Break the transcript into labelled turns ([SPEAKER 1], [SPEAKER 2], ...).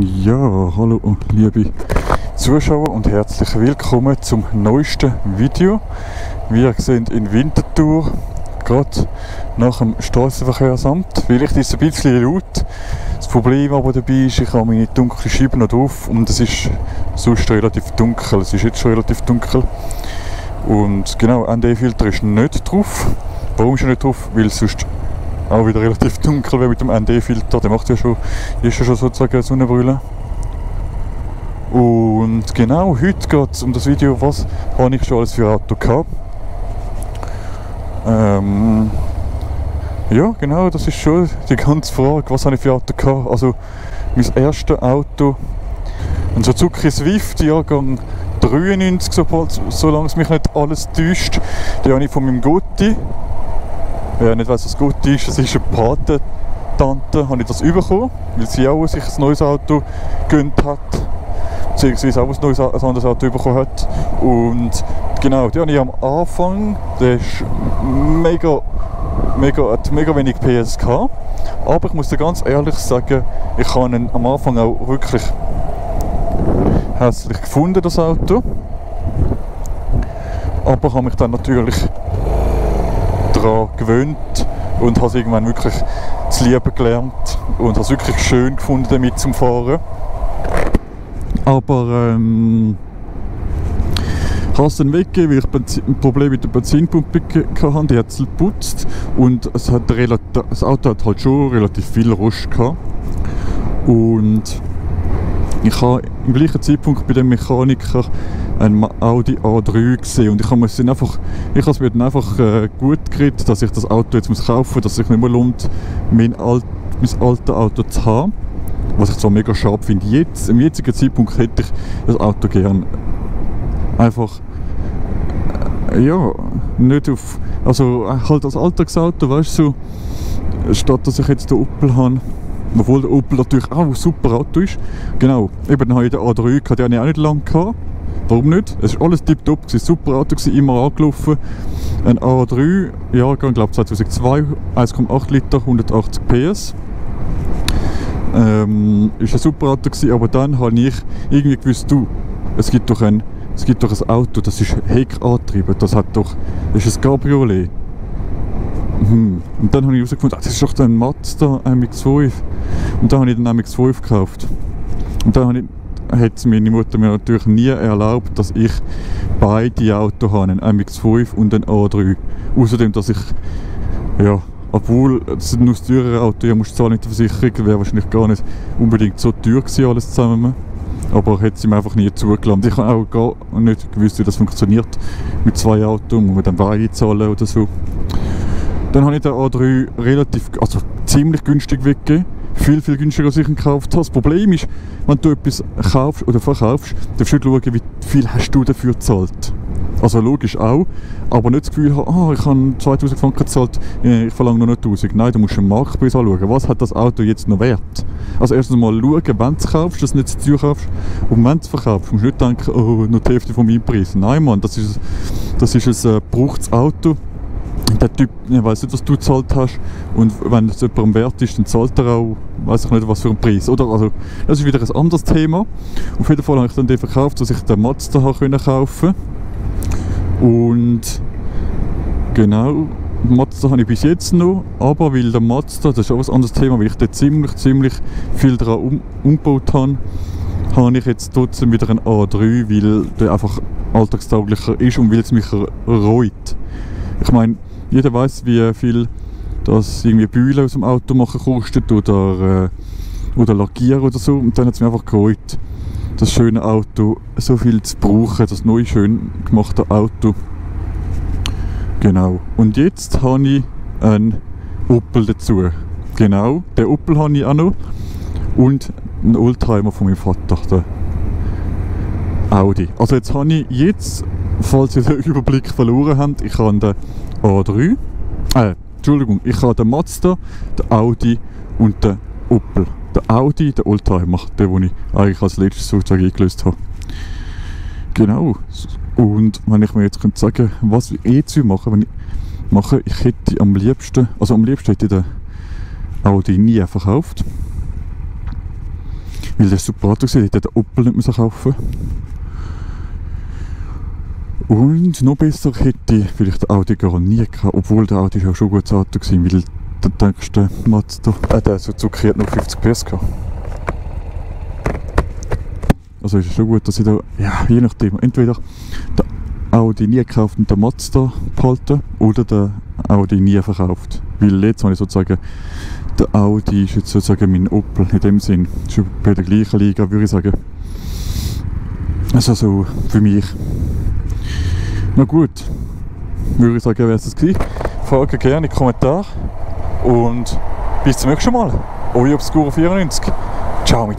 [SPEAKER 1] Ja, hallo liebe Zuschauer und herzlich willkommen zum neuesten Video. Wie ihr seht, in Winterthur, gerade nach dem Strassenverkehrsamt. Vielleicht ist es ein bisschen laut. Das Problem aber dabei ist, ich habe meine dunkle Scheibe noch drauf und es ist sonst relativ dunkel. Es ist jetzt schon relativ dunkel. Und genau, ND-Filter ist nicht drauf. Warum ist er nicht drauf? Weil es sonst auch wieder relativ dunkel wäre mit dem ND-Filter. Der macht ja schon, ist ja schon sozusagen eine Sonnenbrille. Und genau, heute geht es um das Video, was habe ich schon alles für Auto gehabt. Ja, genau, das ist schon die ganze Frage, was habe ich für Auto gehabt. Also, mein erstes Auto, ein Suzuki Swift, Jahrgang 93, solange es mich nicht alles täuscht. Den habe ich von meinem Gotti. Wer nicht weiss, was Gotti ist, das ist eine Patentante, habe ich das bekommen, weil sie auch sich ein neues Auto gegönnt hat. Beziehungsweise auch ein anderes Auto bekommen hat. Und genau, die habe ich am Anfang, der ist hat mega wenig PS gehabt. Aber ich muss dir ganz ehrlich sagen, ich habe ihn am Anfang auch wirklich hässlich gefunden, das Auto. Aber habe mich dann natürlich daran gewöhnt und habe es irgendwann wirklich zu lieben gelernt und habe es wirklich schön gefunden, damit zu fahren. Aber ich habe es dann weggegeben, weil ich ein Problem mit der Benzinpumpe hatte, die hat es geputzt und das Auto hat halt schon relativ viel Rost gehabt. Und ich habe im gleichen Zeitpunkt bei dem Mechaniker ein Audi A3 gesehen und ich habe es mir dann einfach gut geredet, dass ich das Auto jetzt kaufen muss, dass es sich nicht mehr lohnt, mein altes Auto zu haben. Was ich zwar mega schade finde. Im jetzigen Zeitpunkt hätte ich das Auto gern einfach ja, nicht auf, also halt als Alltagsauto, weißt du, so, statt dass ich jetzt den Opel habe, obwohl der Opel natürlich auch ein super Auto ist. Genau, eben dann habe ich den A3 gehabt, den habe ich auch nicht lange gehabt. Warum nicht? Es war alles tipptopp, super Auto, immer angelaufen. Ein A3, Jahrgang, glaube 2002, 1,8 Liter, 180 PS. Ist ein super Auto gewesen, aber dann habe ich irgendwie gewusst, es gibt doch ein Auto, das ist Heckantrieben, das ist ein Cabriolet. Und dann habe ich herausgefunden, das ist doch ein Mazda MX-5. Und dann habe ich den MX-5 gekauft. Und dann hat meine Mutter mir natürlich nie erlaubt, dass ich beide Autos habe, einen MX-5 und einen A3. Außerdem, dass ich, ja, obwohl es nur das teurere Auto, ja, musst du zahlen mit der Versicherung, wäre wahrscheinlich gar nicht unbedingt so teuer gewesen, alles zusammen. Aber hat sie mir einfach nie zugelassen. Ich habe auch gar nicht gewusst, wie das funktioniert mit zwei Autos, muss man dann beide zahlen oder so. Dann habe ich den A3 ziemlich günstig weggegeben. Viel günstiger als ich ihn gekauft habe. Das Problem ist, wenn du etwas kaufst oder verkaufst, darfst du schauen, wie viel hast du dafür gezahlt. Also logisch auch, aber nicht das Gefühl haben, ich habe 2000 Franken gezahlt, ich verlange nur noch 1000. Nein, du musst den Marktpreis anschauen. Was hat das Auto jetzt noch wert? Also erstens mal schauen, wenn du es kaufst, dass du nicht zu teuer kaufst. Und wenn du es verkaufst, musst du nicht denken, noch die Hälfte von meinem Preis. Nein, Mann, das ist ein gebrauchtes Auto. Der Typ, ich weiss nicht, was du gezahlt hast, und wenn es jemandem wert ist, dann zahlt er auch, weiss ich nicht, was für einen Preis, oder? Also, das ist wieder ein anderes Thema. Auf jeden Fall habe ich dann den verkauft, dass ich den Mazda kaufen konnte. Und genau, den Mazda habe ich bis jetzt noch, aber weil der Mazda, das ist auch ein anderes Thema, weil ich da ziemlich viel daran umgebaut habe, habe ich jetzt trotzdem wieder einen A3, weil der einfach alltagstauglicher ist und weil es mich reut. Ich meine, jeder weiss, wie viel das irgendwie Bühlen aus dem Auto machen kostet oder lackieren oder so. Und dann hat es mir einfach gereut, das schöne Auto so viel zu brauchen, das neue, schön gemachte Auto. Genau. Und jetzt habe ich einen Opel dazu. Genau, den Opel habe ich auch noch. Und einen Oldtimer von meinem Vater, den Audi. Also jetzt habe ich falls ihr den Überblick verloren habt, ich habe den A3, ich habe den Mazda, den Audi und den Opel. Der Audi, der Oldtimer, den ich eigentlich als letztes sozusagen eingelöst habe. Genau. Und wenn ich mir jetzt sagen könnte, was ich mache, ich hätte am liebsten hätte ich den Audi nie verkauft. Weil das super Auto war, hätte der Opel nicht kaufen. Und noch besser hätte ich vielleicht den Audi gar nie gehabt, obwohl der Audi ja schon ein gutes Auto war, weil der denkst du, Mazda, der Suzuki hat noch 50 PS gehabt. Also ist es schon gut, dass ich da, ja, je nachdem, entweder den Audi nie gekauft und den Mazda behalten oder den Audi nie verkauft. Weil jetzt habe ich sozusagen, der Audi ist jetzt sozusagen mein Opel in dem Sinn. Schon bei der gleichen Liga, würde ich sagen. Also so für mich. Na gut, würde ich sagen, wäre es das gewesen. Fragen gerne in die Kommentare und bis zum nächsten Mal. Euer Obscuro94. Ciao.